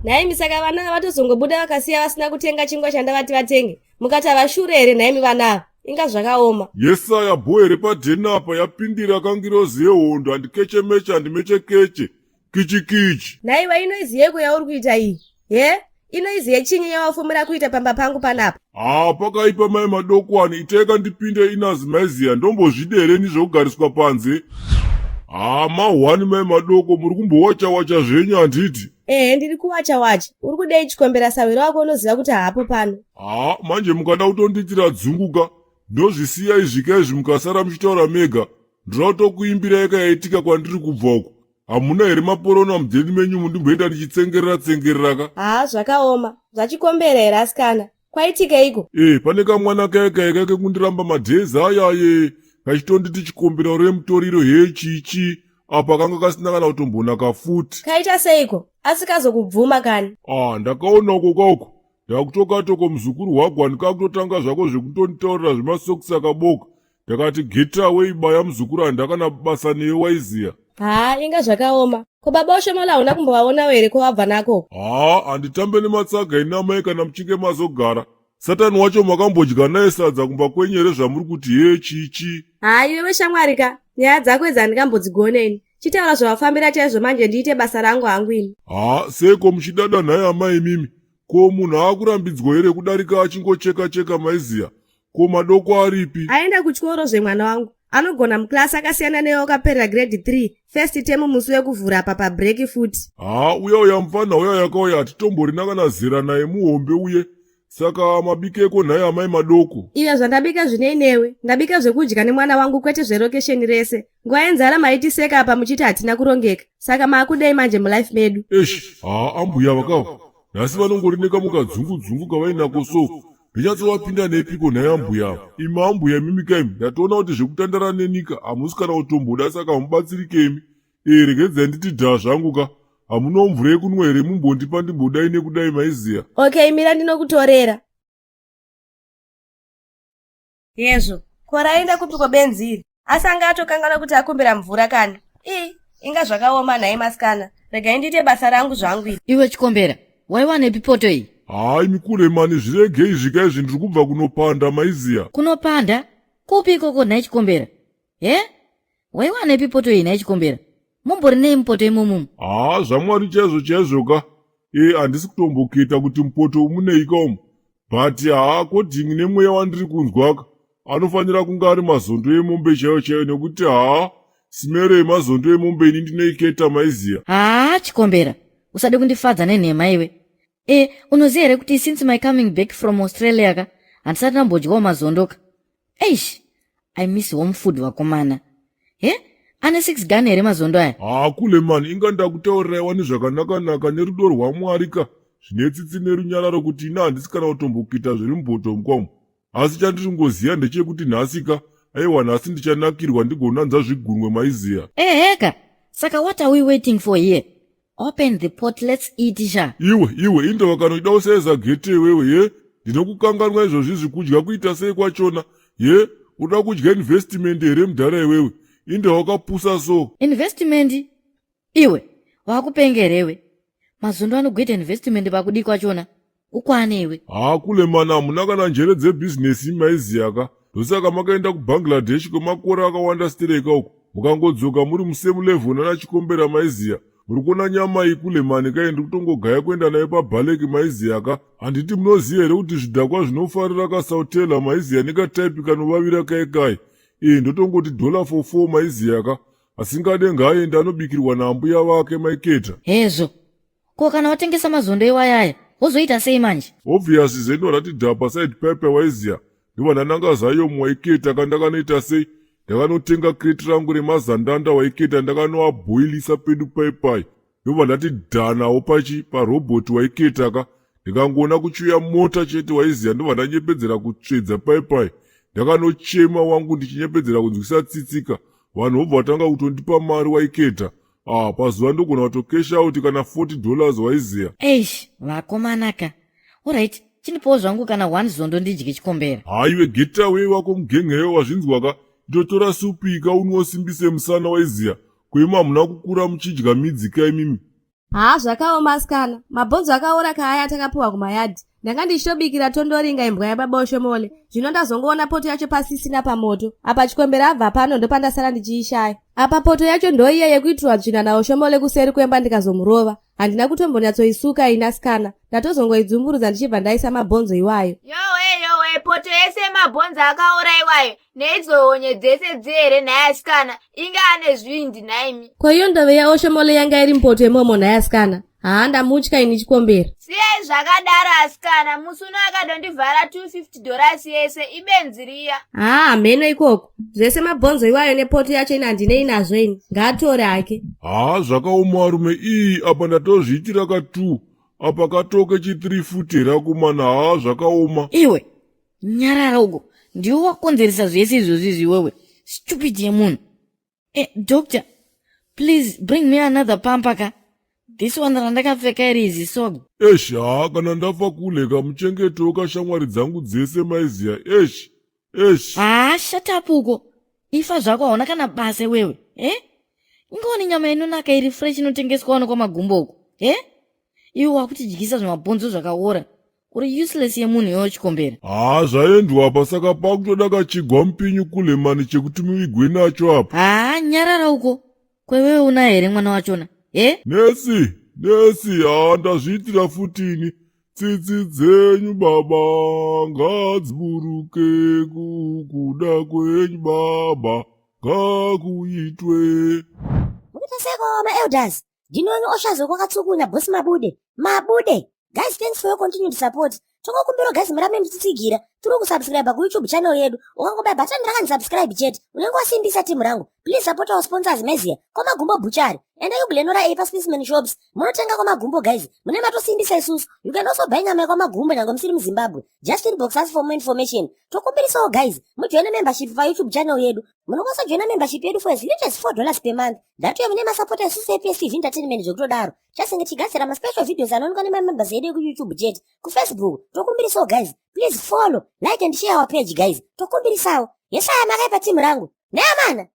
Nhaimi, saka vana ava vatozongobuda vakasiya vasina kutenga chingwa chandavati vatenge? Mukati havashure here nhaimi vana ava? Inga zvakaoma. Yesaya bho here padheni apa yapindira kangirozi yehondo handikechemeche handimechekeche kichikichi. Nhaiwa, inoiziyeko yauri kuita iyi? He, inoizi yechinyi yawafumira kuita pamba pangu panapa? Haa, pakaipa mai madokwani, itaika ndipinde inazi maiziya ndombozvidereni zvekugariswa panze. Haa, mahwani mai madoko, muri kumbowacha-wacha zvenyu handiti? Ehe, ndiri kuwacha wacha. Uri kudei chikombera? Sawiro wako unoziva kuti haapo pano. Haa, manje mukada kutondiitira dzunguka ndozvisiya izvika izvi mukasara muchitaura mega. Ndoda kutokuimbirai kayaitika kwandiri kubva uku. Hamuna here maporona mudheni menyu mundimboenda ndichitsengerera tsengerera ka? Haa, zvakaoma. Zvachikombera here asikana? Kwaitikeiko? E, pane kamwana kaya kaya kake kundiramba madhezi ayaye kachitonditi chikombera remutoriro he chichi, apa kanga kasina kana kutombonaka futi. Kaita seiko? Asikazokubvuma kani? Ah, ndakaona uko kauko ndakutokatoko muzukuru wagwani kakutotanga zvako zvekutonditaurira zvemasokisi akaboka. Ndakati get away, baya muzukuru, handakana basa newe waiziya. Haa, inga zvakaoma. Ko baba Oshomola hauna kumbovaonawo here kwawabva nako? Haa, handitambe nematsaga inamai kana muchinge mazogara. Satani wacho makambodya naye sadza kumba kwenyu here zvamuri kuti hee chichi? Haa, iwewe shamwari ka, nyaya dzako idzi handingambodzigone ini. Chitaura zvawafambira chaizvo manje ndiite basa rangu hangu ini. Haa, seiko muchidada nhai amai imimi? Ko munhu aakurambidzwa here kudarika achingocheka cheka maiziya? Ko madoko aripi? Aenda kuchikoro zvemwana wangu. Anogona muklasi, akasiyana newe wakaperera grade 3 first term musi wekuvhura apa pabreak futi. Haa, uya uya mufana uya yakauya hatitomborina kana zera naye muhombe uye. Saka mabikeko nhai amai madoko? Iwe, zvandabika zvinei newe? Ndabika zvekudya nemwana wangu, kwete zverokesheni rese. Nguva yenzara maitiseka apa muchiti hatina kurongeka, saka maakudei manje mulife medu? Esh, haa, ambuya vakawa nhasi vanongorineka mukadzungu-dzungu kavainako so ndinyatsovapinda nepiko nhai ambuya ava? Imi ambuya imimi kaimi, ndatoona kuti zvekutandara nenika hamusi kana kutomboda, saka hamubatsirike imi. E, regedzai nditi dhaa zvangu ka. Hamunawo mvura yekunwa here mumbondipa ndimbodai nekudai maiziya? Okay, mira ndinokutorera. Yezvo, ko raenda kupiko benzi iri? Asi anga atokanganwa kuti akumbira mvura kani? Ii, inga zvakaoma nhai masikana. Regai ndiite basa rangu zvangu iri. Iwe chikombera, waiwanepi poto iyi? Hai mikuremani, zviregei zvika izvi, ndiri kubva kunopanda maiziya. Kunopanda kupi ikoko nhai chikombera? He, waiwanepi poto iyi nhai chikombera? Mumbori nei mupoto imomumu? Haa, zvamwari chaizvo chaizvo ka. E, handisi kutomboketa kuti mupoto umuneika umu, but haa, according nemweya wandiri kunzwaka, anofanira kunge ari mazondo emombe chaiyo chaiyo, nekuti haa, smell yemazondo emombe ini ndinoiketa maiziya. Haa chikombera, usade kundifadza nenhema iwe. E, unoziva here kuti since my coming back from Australia ka, handisati ndambodyawo mazondo ka? Eish, I miss home food vakomana. He, ane 6 gun here mazondo aya? Haa kule mani, inga ndakutaurirai wani zvakanaka-naka nerudo rwamwari ka, zvine tsitsi nerunyararo, kuti ina handisi kana kutombokita zviri mupoto mukwamu. Asi chandiri ngoziya ndechekuti nhasi ka, aiwa, nhasi ndichanakirwa ndigonanza zvigunwe maiziya. Eheka, saka what are we waiting for here? Open the pot, let's eat sha. Iwe iwe, indava kanoida usaiza gete iwewe ye. Ndinokukanganwa izvozvi kudya kuita sei kwachona ye? Uda kudya investment here mudhara iwewe? Inda wakapusa so. Investment? Iwe wakupenga here iwe? Mazondo anogoita investment pakudii kwachona? Ukwane iwe. Haa kulemana, hamuna kana njere dzebhizinesi maiziyaka, ndosaka makaenda kuBangladesh kwemakore akawanda stereka uko. Mukangodzoka muri musame level nana chikombera maiziya. Muri kuona nyama iyi kulemani kai, ndiri kutongogaya kuenda nayo pabhaleki maiziyaka. Handiti munoziva here kuti zvidhakwa zvinofarira kasautela maiziya nekataipi kanovavira kai kai? E, ndotongoti dollar for four maiziyaka. Asingade ngaaende anobikirwa naambuya vake maiketa. Hezvo, ko kana watengesa mazondo iwayaya wozoita sei manje? Obvious zendo rati dhapa side pipe waiziya. Ndobva ndananga zayomu waiketa ka. Ndakanoita sei? Ndakanotenga crate rangu remazandanda waiketa, ndakanoabhoilisa pedu paipai, ndobva ndati dhanawo pachi parobhoti waiketa ka. Ndikangoona kuchiuya mota chete waiziya, ndobva ndanyepedzera kutsvedza paipai. Ndakanochema wangu ndichinyepedzera kunzwisa tsitsika, vanhu vobva vatanga kutondipa mari waiketa. Ah, pazuva ndogona kutokesha out kana $40 waiziya. Eish, vakomanaka. Alright, chindipawo zvangu kana one zondo ndidye chikombera. Haiwe, get away wako mugengeyo, wazvinzwa ka? Itotora supu ika unwe usimbise musana waiziya. Kuima hamuna kukura muchidya midzi ka imimi? Haa, zvakaoma asikana. Mabhonzo akaora kaaya atakapiwa kumayadhi. Ndanga ndichitobikira tondoringa imbwa yababa Oshomole. Zvino ndazongoona poto yacho pasisina pamoto. Apa chikombera abva pano ndopandasara ndichiishaya. Apa poto yacho ndoiya yekuitirwa tsvina naOshomole kuseri kwemba ndikazomurova. Handina kutombonyatsoisuka ini asikana. Ndatozongoidzumburudza ndichibva ndaisa mabhonzo iwayo. Yowe yowe, poto yese mabhonzo akaora iwayo neidzo honye dzese dzihere nhai asikana, inge ane zvindi nhaimi. Ko iyo ndove yaOshomole yanga iri mupoto imomo nhai asikana? Haa, ndamutya ini chikombera. Siyai zvakadaro asikana, musi uno akadondivhara $250 yese, ibenzi riya. Haa, hameno ikoko. Zvese mabhonzo iwayo nepoto yacho ini handinei nazvo ini. Ngaatore hake. Haa, zvakaoma varume. Ii, apa ndatozviitira ka2 apa katoke chi3 futi here akomana? Haa, zvakaoma. Iwe nyarara uko, ndiwe wakonzeresa zvese izvozvi izvi iwewe, stupid yemunhu. Doctor, please bring me another pamper ka. This one randakapfeka iri izi sog. Esh, haa, kana ndafa kuleka muchengetewo kashamwari dzangu dzese maiziya. Esh, esh. Haa, shut up uko, ifa zvako, hauna kana basa iwewe. Ingaone nyama inonaka iri fresh inotengeswa wano kwamagumbo uko. Iwe wakutidyisa zvimabhonzo zvakaora, uri useless yemunhu iwewe chikombera. Haa, zvaendwa apa, saka pakutoda kachigwa mupinyu kulemani chekuti muvigwe nacho apa. Haa, nyarara uko, kwewewe unaye here mwana wachona e? Nesi, nesi, haa, ndazviitira futini. Tsitsi dzenyu baba ngadziburuke, kukuda kwenyu baba ngakuitwe. Mukutaseko maelders, ndinonyu oshazo kwakatsukunya boss Mabude Mabude. Guys, thanks for your continued support. Tokokumbira guys murambe muchitsigira tiri kusubscribe kuYouTube channel yedu. Ukangobaya button rakanzi subscribe chete, unenge wasimbisa timu rangu. Please support our sponsors mezia Kwamagumbo Butchery. Enda kuGlenora A paSpaceman Shops, munotenga Kwamagumbo. Guys, mune matosimbisa isusu. You can also buy nyama yeKwamagumbo nyange musiri muZimbabwe. Just inbox us for more information. Tokumbirisawo guys mujoine membership paYouTube channel yedu. Munokwanisa kujoina membership yedu for as little as $4 per month. Ndatuye mune masapota isusu ePSTV Entertainment zvekutodaro. Chasinge tichigadzira maspecial videos anoonekwa nemamembers edu ekuYouTube chete. KuFacebook tokumbirisawo guys, please follow, like and share our page. Guys, tokumbirisawo. Yesaya makaipa timu rangu neamana.